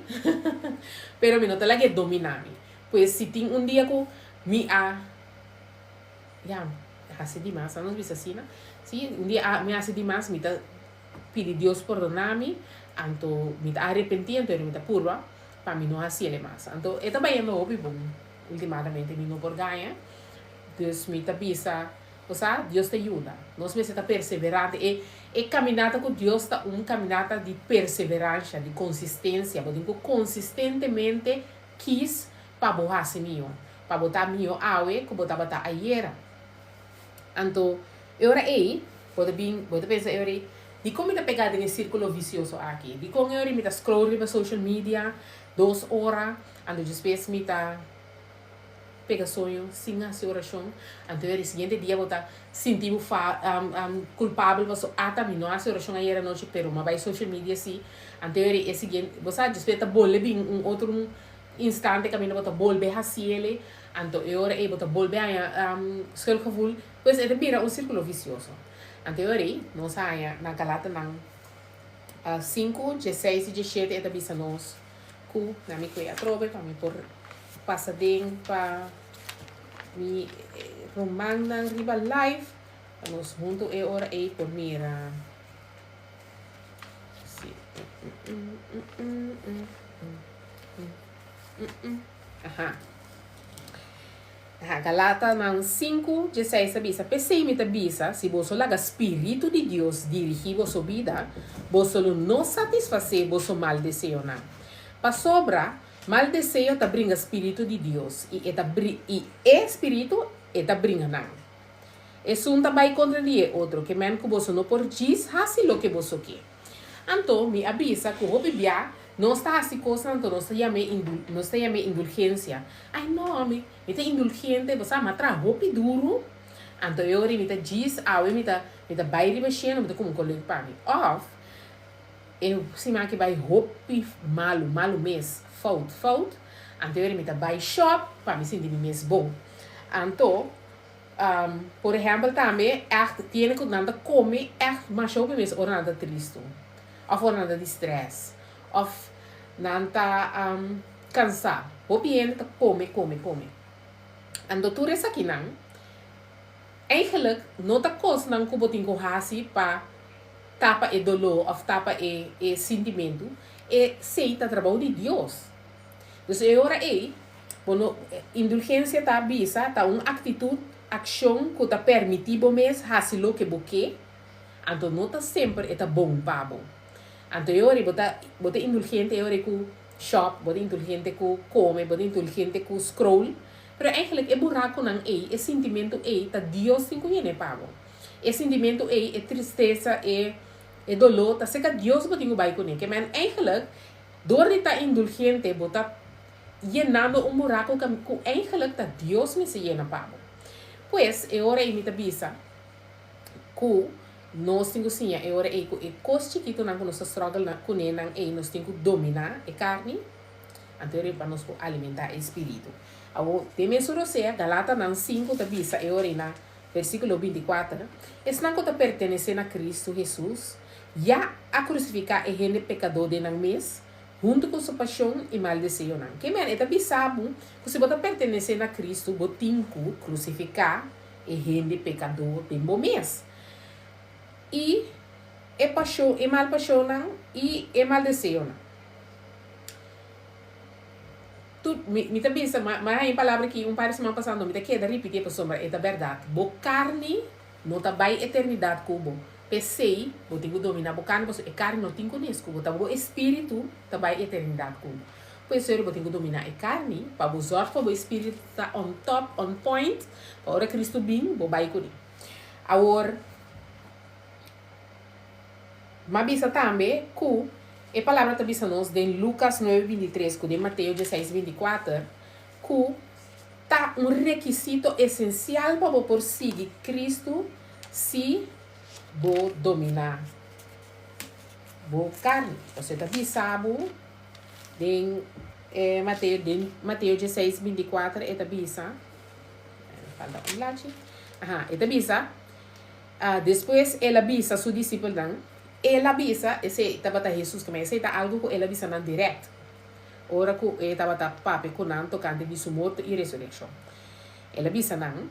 pero mi no ta laga e dominá mi. Pues si tin un dia ku mi a. Ya, hasi di mas, nos bisa asina. Si, un dia a, mi hasi di mas, mi ta pidi Dios pordona mi, anto mi ta arepentí, anto mi ta purba pa mi no hasiele mas. Anto e ta bayendo hopi bon ultimadamente, mi no por gaña. Dus mi ta bisa, bo sa, Dios ta yuda. Nos mester ta perseverante. E, e caminata cu Dios ta un caminata di perseverancia, di consistencia. Bo tin cu consistentemente kies pa bo hasi mihó. Pa bo ta mihó awe ku bo tabata ayera. Anto, e ora ei, bo ta bin, bo ta pensa e ora ei, Dikon mi ta pegá den e sírkulo visioso aki? Dikon e ora ei mi ta scroll riba social media dos ora, anto despues mi ta pega soño sin hasi orashon? Anto e ora ei siguiente dia bo ta sinti bo fa kulpabel pasobra ata mi no hasi orashon ayera anochi, pero mi a bai social media sí. Anto e ora ei e siguiente, bo sa, despues ta bolbe bin un otro instante kaminda bo ta bolbe hasiele, anto e ora ei bo ta bolbe haña schuldgevoel, pues e ta bira un sirkulo visioso. Anto e ora ei nos a haña na Galatanan sinku, dieseis i diesshete e ta bisa nos ku na mi kue atrobe pa mi por pasa den pa mi rumannan riba live pa nos huntu e ora ei por mira. Sí. Aha. Aha, Galatanan 5, 16 ta bisa, P'esei mi ta bisa, si boso laga spiritu di Dios dirigí boso bida, boso lo no satisfasé boso mal deseonan. Pasobra, mal deseo ta bringa spiritu di Dios, i e ta i e spiritu e ta bringa nan. Esun ta bai kontra di e otro, ke men ku boso no por djis hasi loke boso ke. Anto, mi a bisa ku hopi bia nos ta hasi kosnan anto nos ta yam'é nos ta yam'é indulgensia. Ai no, mi mi ta indulgente, bo sa, mi a traha hopi duru, anto e ora mi ta djis awe mi ta mi ta bai riba shenu, mi ta kume un kos leuk pa mi. Òf, e siman aki bai hopi malu, malu mes, fout, fout, anto e ora mi ta bai shòp pa mi sinti mi mes bon. Anto. Por ehèmpel tambe ègt tiene ku nan ta kome ègt masha hopi mes ora nan ta tristu òf ora nan ta di strès òf nan ta kansá. Hopi hende ta kome kome kome. Anto tur esakinan eigenlijk no ta kosnan ku bo tin ku hasi pa tapa e doló òf tapa e e sintimentu, esei ta trabou di Dios. Dus e ora ei bo no indulgensia ta bisa ta un aktitut, akshon ku ta permití bo mes hasi loke bo ke, anto no ta semper e ta bon pa bo. Anto e ora ei bo ta bo ta indulgente e ora ei ku shop, bo ta indulgente ku kome, bo ta indulgente ku scroll, pero eigenlijk e burakunan ei, e sintimentu ei ta Dios tin ku yene pa bo. E sintimentu ei, e tristesa, e e doló ta serka Dios bo tin ku bai kuné. Ke men eigenlijk dor di ta indulgente bo ta yenando un buraku ku eigenlijk ta Dios mester yena pa bo. Pues e ora ei mi ta bisa ku nos tin ku siña e ora ei ku e kos chikitunan ku nos ta struggle kuné nan ei nos tin ku dominá e karni anto e ora ei pa nos por alimentá e spiritu. Awor, den mesun rosea, Galatanan sinku ta bisa e ora ei na versíkulo 24, Esnan ku ta pertenesé na Kristu Hesus ya a krusifiká e hende pekadó den nan mes, huntu ku su pashon i mal deseonan. Ke men e ta bisa bo ku si bo ta pertenesé na Kristu bo tin ku krusifiká e hende pekadó den bo mes. I e pashon, e mal pashonnan i e mal deseonan. Tur, mi, mi ta bisa, ma, ma haña e palabra aki un par di siman pasá, no mi ta keda ripitié pasobra e ta bèrdat. Bo karni no ta bai eternidat ku bo. P'esei, bo tin ku dominá bo karni pasobra e karni no tin kunes ku bo. Ta bo espíritu ta bai eternidat ku bo. Pues serio bo tin ku dominá e karni pa bo zòrg pa bo espíritu ta on top, on point, pa ora Cristo bin, bo bai kuné. Awor, m'a bisa tambe ku e palabra ta bisa nos den Lukas nuebe 23 ku den Mateo 16 24 ku ta un rekisito esensial pa bo por sigui Cristo si bo dominá bo karni. Pasobra e ta bisa bo den Mateo den Mateo 16 24 e ta bisa, falta un blachi, aha, e ta bisa, Despues el a bisa su disipelnan, El a bisa, esei tabata Hesus tambe, esei ta algu ku el a bisa nan dirèkt ora ku e tabata papia ku nan tokante di su morto i resurekshon. El a bisa nan,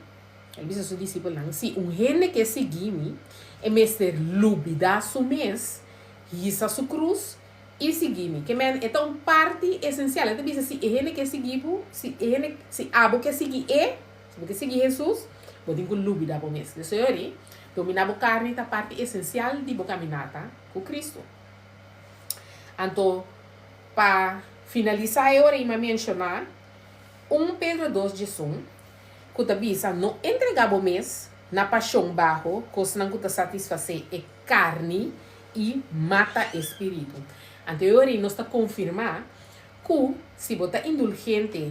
el a bisa su disipelnan, Si un hende ke sigui mi, e mester lubidá su mes, hisa su krus i sigui mi. Ke men, e ta un parti esensial. E ta bisa si e hende ke sigui bo, si e hende, si abo ke sigui e, Si bo ke sigui Hesus, bo tin ku lubida bo mes. Di esei, dominá bo karni ta parti esensial di bo kaminata ku Kristu. Anto, pa finalisá e ora ei mi a menshoná un Pedro dos djesun ku ta bisa, No entregá bo mes na pashon baho, kosnan ku ta satisfasé e karni i mata e spiritu. Anto e ora ei nos ta konfirmá ku si bo ta indulgente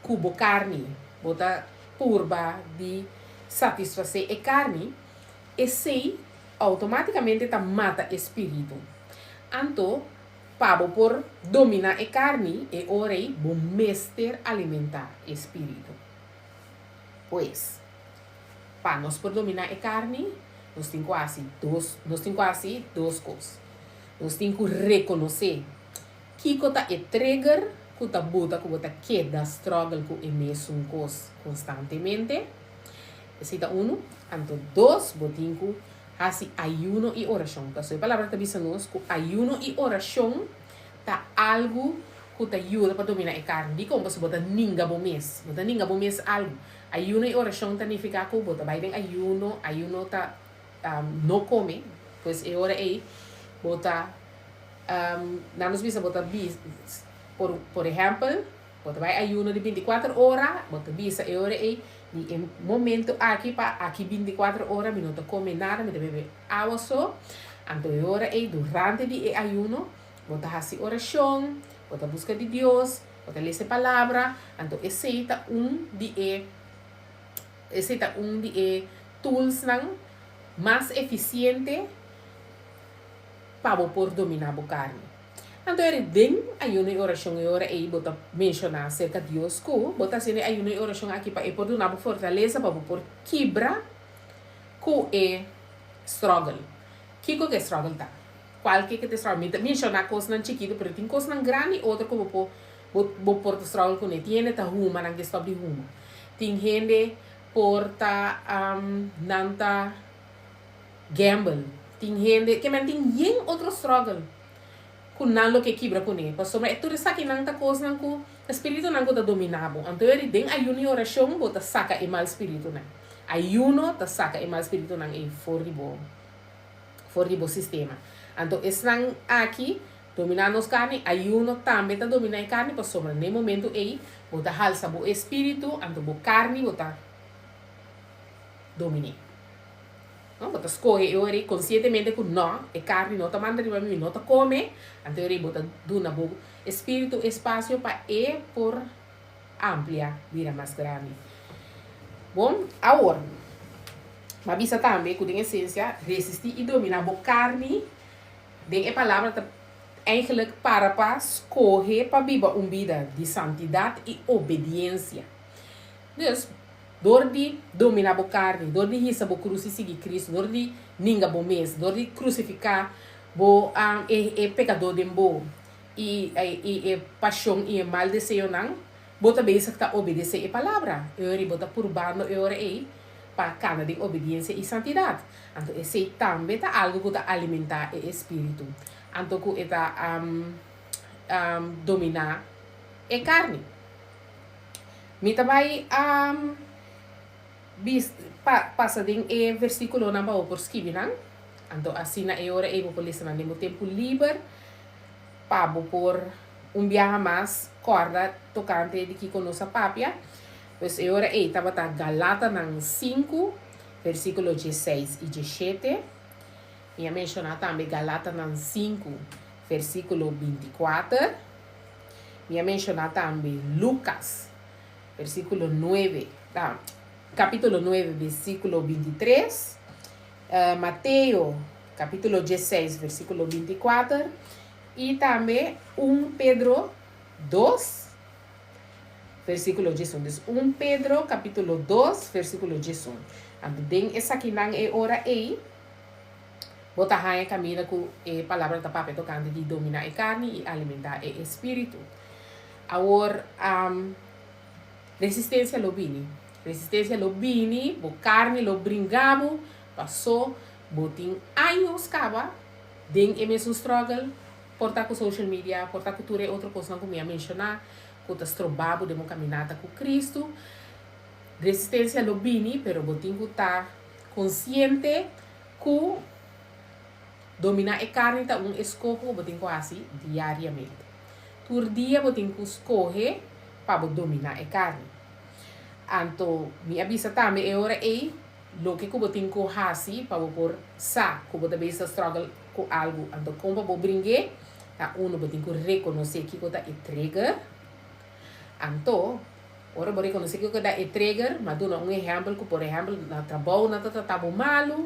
ku bo karni, bo ta purba di satisfasé e karni, esei outomátikamente ta mata e spiritu. Anto, pa bo por dominá e karni, e ora ei bo mester alimentá e spiritu. Pues, pa nos por dominá e karni, nos tin ku hasi dos, nos tin ku hasi dos kos. Nos tin ku rekonosé Kiko ta e trigger ku ta buta ku bo ta keda struggle ku e mesun kos konstantemente? Esei ta unu. Anto dos, bo tin ku hasi ayuno i orashon. Pasobra e Palabra ta bisa nos ku ayuno i orashon ta algu ku ta yuda pa dominá e karni. Dikon? Pasobra bo ta ninga bo mes. Bo ta ninga bo mes algu. Ayuno i orashon ta nifiká ku bo ta bai den ayuno. Ayuno ta no kome. Pues e ora ei bo ta Nan nos bisa bo ta bis por por ehempel bo ta bai ayuno di 24 ora bo ta bisa e ora ei di e momento aki pa aki 24 ora mi no ta come nada mi ta bebe awa so anto e ora ei durante di e ayuno bo ta hasi oracion bo ta busca di Dios bo ta lesa e palabra anto esei ta un di e esei ta un di e toolsnan mas eficiente pa bo por dominá bo karni. Anto eri den ayuno i orashon e ora ei bo ta menshoná aserka Dios ku bo ta hasiendo e ayuno i orashon aki pa e por duna bo fortalesa pa bo por kibra ku e struggle. Kiko ku e struggle ta? Kualke ku ta e struggle? Mi ta menshoná kosnan chikitu pero tin kosnan grandi otro ku bo por bo por ta struggle kuné. Tin hende ta huma nan ke stòp di huma. Tin hende por ta nan ta gamble. Tin hende, ke men tin yen otro struggle ku nan lo ke kibra kuné. Pasobra e tur esakinan ta kosnan ku ta spiritunan ku ta dominá bo. Anto eri den ayuno i orashon bo ta saka e mal spiritunan. Ayuno ta saka e mal spiritunan ei for di bo for di bo sistema. Anto esnan aki dominá nos karni, ayuno tambe ta dominá e karni pasobra na e momento ei bo ta halsa bo espiritu anto bo karni bo ta dominé. No, bo ta skohe e ora ei konsientemente ku no, e karni no ta manda riba mi, mi no ta kome. Anto e ora ei bo ta duna bo espiritu espasio pa e por amplia, bira mas grandi. Bon, awor, mi a bisa tambe ku den esensia resistí i dominá bo karni den e palabra ta eigenlik para pa skohe pa biba un bida di santidat i obediensia. Dus, Dor di domina bo karni, dor di hisa bo krus i sigui Kristu, dor di ninga bo mes, dor di krusifiká bo e e pekadó den bo i i e pashon i e mal deseonan, bo ta bezig ta obedesé e palabra. E ora ei bo ta purbando e ora ei pa kana den obediensia i santidat. Anto esei tambe ta algu ku ta alimentá e espíritu, anto ku e ta dominá e karni. Mi ta bai bis pa pasa den e versíkulonan pa bo por skibi nan. Anto asina e ora ei bo por lesa nan den bo tempu liber pa bo por un biaha mas kòrda tokante di kiko nos a papia. Pues e ora ei tabata Galatanan sinku, versíkulo diesseis i diesshete. Mi a menshoná tambe Galatanan sinku, versíkulo bintikuater. Mi a menshoná tambe Lukas, versíkulo nuebe, ta, kapítulo nuebe, versíkulo bintitres, Mateo, kapítulo diesseis, versíkulo bintikuater, i tambe un Pedro dos, versíkulo diesun. Dus un Pedro, kapítulo dos, versíkulo diesun. Anto den esakinan e ora ei, Bo ta haña kaminda ku e palabra ta papia tokante di dominá e karni i alimentá e espíritu. Awor, resistensia lo bini. Resistensia lo bini, bo karni lo bringa bo, pasó bo tin años kaba den e mesun struggle, por ta ku social media, por ta ku tur e otro kosnan ku mi a menshoná, ku ta stroba bo den bo kaminata ku Kristu. Resistensia lo bini, pero bo tin ku ta konsiente Ku dominá e karni ta un eskoho ku bo tin ku hasi diariamente. Tur dia bo tin ku skohe pa bo dominá e karni. Anto mi a bisa tambe e ora ei loke ku bo tin ku hasi pa bo por sa ku bo ta bezig ta struggle ku algu. Anto kon pa bo bring'é ta uno bo tin ku rekonosé kiko ta e trigger. Anto Ora bo rekonosé kiko ta e trigger, m'a duna un ehèmpel ku por ehèmpel na trabou nan ta trata bo malu,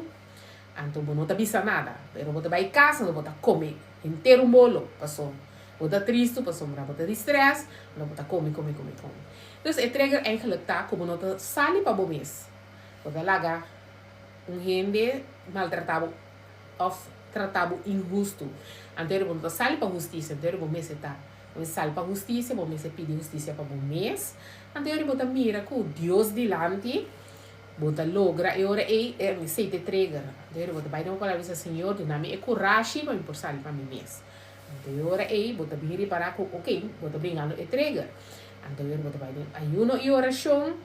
anto bo no ta bisa nada, pero bo ta bai kas anto bo ta kome henter un bolo pasobra bo ta tristu, pasobra bo ta di strès, anto bo ta kome, kome, kome, kome. Dus e trigger eigenlijk ta ku bo no ta sali pa bo mes, bo ta laga un hende maltratá bo òf trata bo inhustu, anto bo no ta sali pa hustisia, anto bo mester ta. Bo mester sali pa hustisia, bo mester pidi hustisia pa bo mes. Anto e ora bo ta mira ku Dios dilanti, bo ta logra e ora ei, esei ta e trigger. Anto e ora bo ta bai den bo palabra i bisa, Señor, duna mi e kurashi pa mi por sali pa mi mes. Anto e ora ei bo ta bin ripará ku, ok, bo ta bringando e trigger. Anto e ora bo ta bai den ayuno i orashon.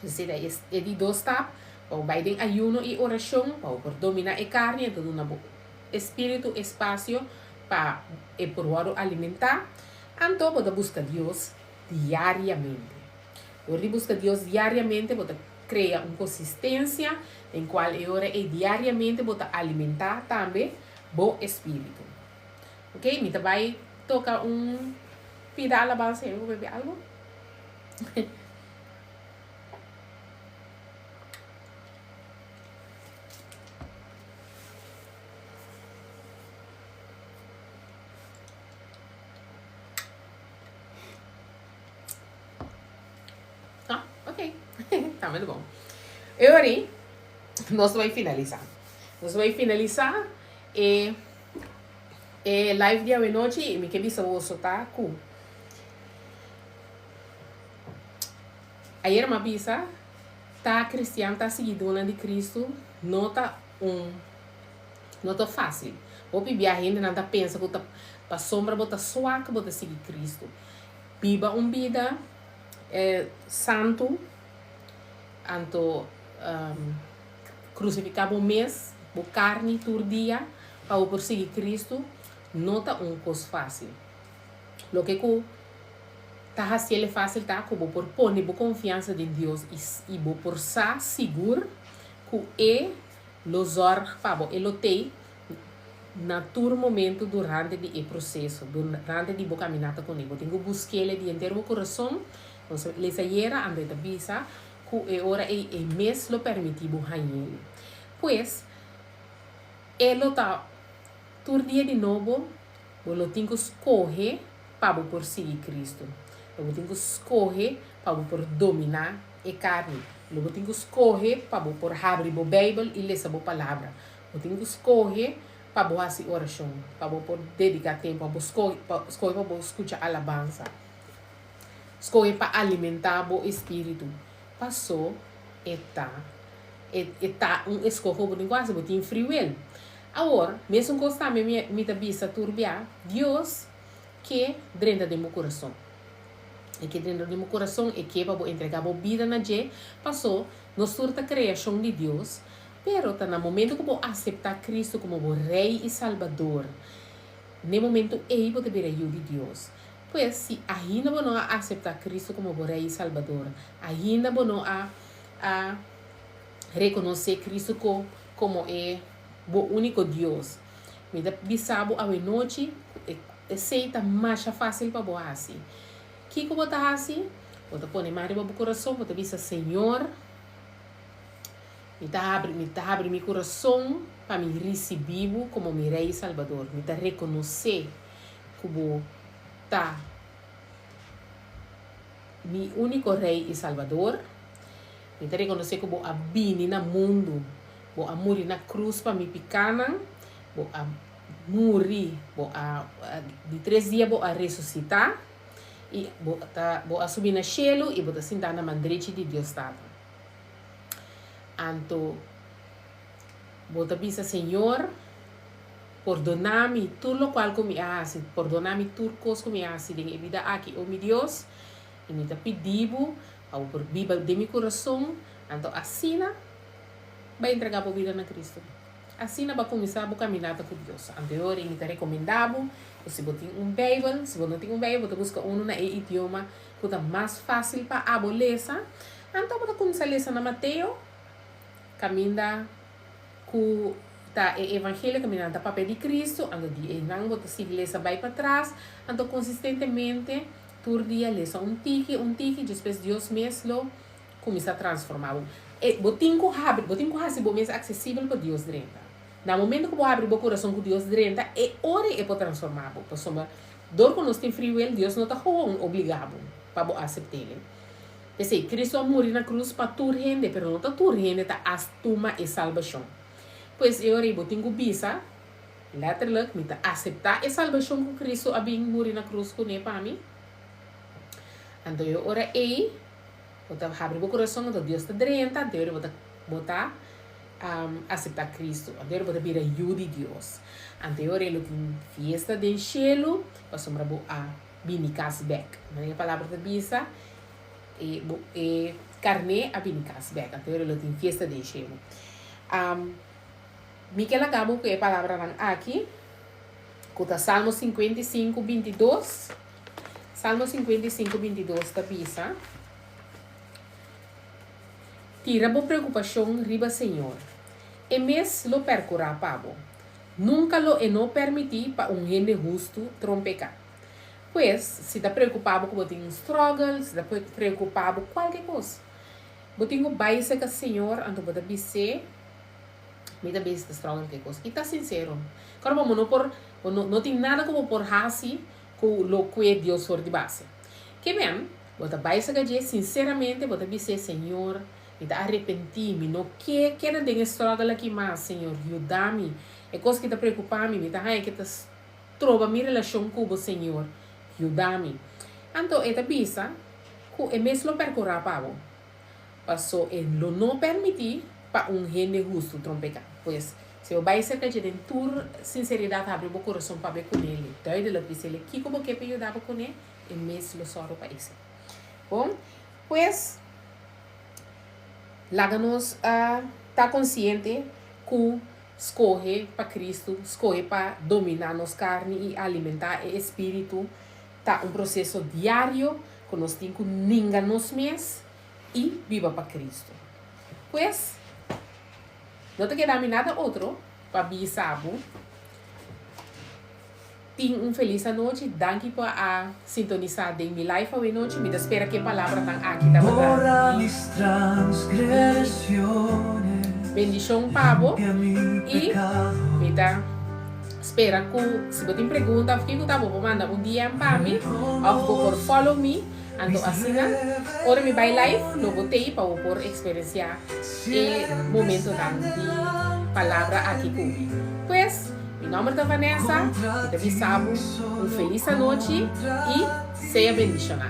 Esei ta e di dos stap, pa bo bai den ayuno i orashon, pa bo por dominá e karni, anto duna bo espíritu espasio Pa e por wòrdu alimentá, anto bo ta buska Dios diariamente. Dor di buska Dios diariamente bo ta krea un konsistensia den kual e ora ei diariamente bo ta alimentá tambe bo espíritu. Ok, mi ta bai toka un pida alabansa, mi por bebe algu? Ah, ok. Ta muy bon. E ora ei, nos ta bai finalisá. Nos ta bai finalisá e e live di awenochi i mi ke bisa boso ta ku Ayera mi a bisa, ta kristian, ta siguidónan di Kristu no ta un no ta fásil. Hopi bia hendenan ta pensa ku ta pasobra bo ta swak bo ta sigui Kristu. Biba un bida santu, anto krusifiká bo mes, bo karni tur dia pa bo por sigui Kristu no ta un kos fásil. Loke ku ta hasiel e fásil ta ku bo por pone bo konfiansa den Dios i bo por sa sigur ku E lo zòrg pa bo, E lo tei na tur momento durante di e proseso, durante di bo kaminata kuné. Bo tin ku busk'El di henter bo kurason. Nos a lesa ayera, anto e ta bisa ku e ora ei E mes lo permití bo hañ'El. Pues, E lo ta tur dia di nobo. Bo lo tin ku skohe pa bo por sigui Kristu. Lo bo tin ku skohe pa bo por dominá e karni. Lo bo tin ku skohe pa bo por habri bo Beibel i lesa bo Palabra. Bo tin ku skohe pa bo hasi orashon, pa bo por dediká tempu, pa bo skohe pa skohe pa bo skucha alabansa. Skohe pa alimentá bo espíritu. Pasó e ta e e ta un eskoho bo tin ku hasi, bo tin free will. Awor, mesun kos tambe mi mi ta bisa tur bia, Dios ke drenta den bo kurason. E ke drenta den bo kurason, e ke pa bo entregá bo bida na dje, pasó nos tur ta kreashon di Dios, pero ta na momento ku bo aseptá Kristu komo bo Rei i Salbador, n'e momento ei bo ta bira yu di Dios. Pues, si ainda bo no a aseptá Kristu komo bo Rei i Salbador, ainda bo no a a rekonosé Kristu ko komo e bo úniko Dios. Mi ta bisa bo awenochi ku e esei ta masha fásil pa bo hasi. Kiko bo ta hasi? Bo ta pone man riba bo kurason, bo ta bisa, Señor, mi ta habri, mi ta habri mi kurason pa mi risibí bo komo mi Rei i Salbador. Mi ta rekonosé ku bo ta mi úniko Rei i Salbador. Mi ta rekonosé ku bo a bini na mundu, bo a muri na krus pa mi pikánan, bo a muri, bo a di tres dia bo a resusitá, i bo ta bo a subi na shelu i bo ta sintá na man drechi di Dios Tata. Anto bo ta bisa, Señor, pordoná mi tur lokual ku mi a hasi, pordoná mi tur kos ku mi a hasi den e bida aki, o mi Dios, i mi ta pidi bo Pa bo por biba den mi kurason, anto asina bo a entregá bo bida na Kristu. Asina bo a kuminsá bo kaminata ku Dios. Anto e ora ei mi ta rekomendá bo ku si bo tin un Beibel, si bo no tin un Beibel bo ta buska unu na e idioma ku ta mas fásil pa abo lesa, anto bo ta kuminsá lesa na Mateo, kaminda ku ta e evangelio, kaminda nan ta papia di Kristu, anto di einan bo ta sigui lesa bai patras, anto konsistentemente. Tur dia lesa un tiki, un tiki, despues Dios mes lo cuminsa transforma bo. E, bo tin cu habri, bo tin cu haci bo mes accesibel pa Dios drenta. Na momento cu bo habri bo curason cu Dios drenta, e ora e por transforma bo. Pasobra dor cu nos tin free will, Dios no ta gewoon obliga bo pa bo acept'El. P'esey, Cristo a muri na cruz pa tur hende, pero no ta tur hende ta as tuma e salbacion. Pues e ora ey bo tin cu bisa. Letterlijk, mi ta aseptá e salbashon ku Kristu a bin muri na krus kuné pa mi. Anto e ora ei, bo ta habri bo kurason, anto Dios ta drenta, anto e ora bo ta bo ta aseptá Kristu, anto e ora bo ta bira yu di Dios. Anto e ora ei lo tin fiesta den shelu, pasobra bo a bini kas bèk. Manera e palabra ta bisa, e bo e karné a bini kas bèk, anto e ora lo tin fiesta den shelu. Mi ke laga bo ku e palabranan aki, ku ta Salmo 55, 22. Salmo 55, 22 ta bisa, Tira bo preokupashon riba Señor, E mes lo perkurá pa bo. Nunka lo E no permití pa un hende hustu trompeká. Pues, si ta preokupá bo ku bo tin un struggle, si ta preokupá bo kualke kos, bo tin ku bai serka Señor, anto bo ta bis'é, Mi ta bisa ta struggle ku e kos. I ta sinsero. Kòrda bo no por, bo no no tin nada ku bo por hasi ku lo kue Dios for di base. Ke men, bo ta bai saka dje sinseramente, bo ta bis'é, Señor, mi ta arepentí, mi no ke keda den e struggle aki mas, Señor, yuda mi. E kos ki ta preokupá mi, mi ta haña ke ta stroba mi relashon ku bo, Señor, yuda mi. Anto e ta bisa ku e mes lo perkurá pa bo. Paso e lo no permití pa un hende hustu trompeká. Pues, si bo bai serka dje den tur sinseridat habri bo kurason papia kuné, li duidelik bis'é kiko bo ke pa yuda bo kuné, e mes lo sòru pa esei. Bon, pues, laga nos ta konsiente ku skohe pa Kristu, skohe pa dominá nos karni i alimentá e espíritu ta un proseso diario ku nos tin ku ninga nos mes i biba pa Kristu. Pues, no ta keda mi nada otro pa bisa bo, Tin un felis anochi. Danki pa a sintonisa den mi live awenochi. Mi ta spera ku e palabranan aki tabata di bendishon pa bo i mi ta spera ku si bo tin pregunta òf kiko ta bo por manda un DM pa mi òf bo por follow mi. Anto asina ora mi bai live lo bo tei pa bo por eksperensiá e momentonan di palabra aki ku mi. Pues, mi nòmber ta Vanessa, mi ta bisa bo un felis anochi i sea bendishoná.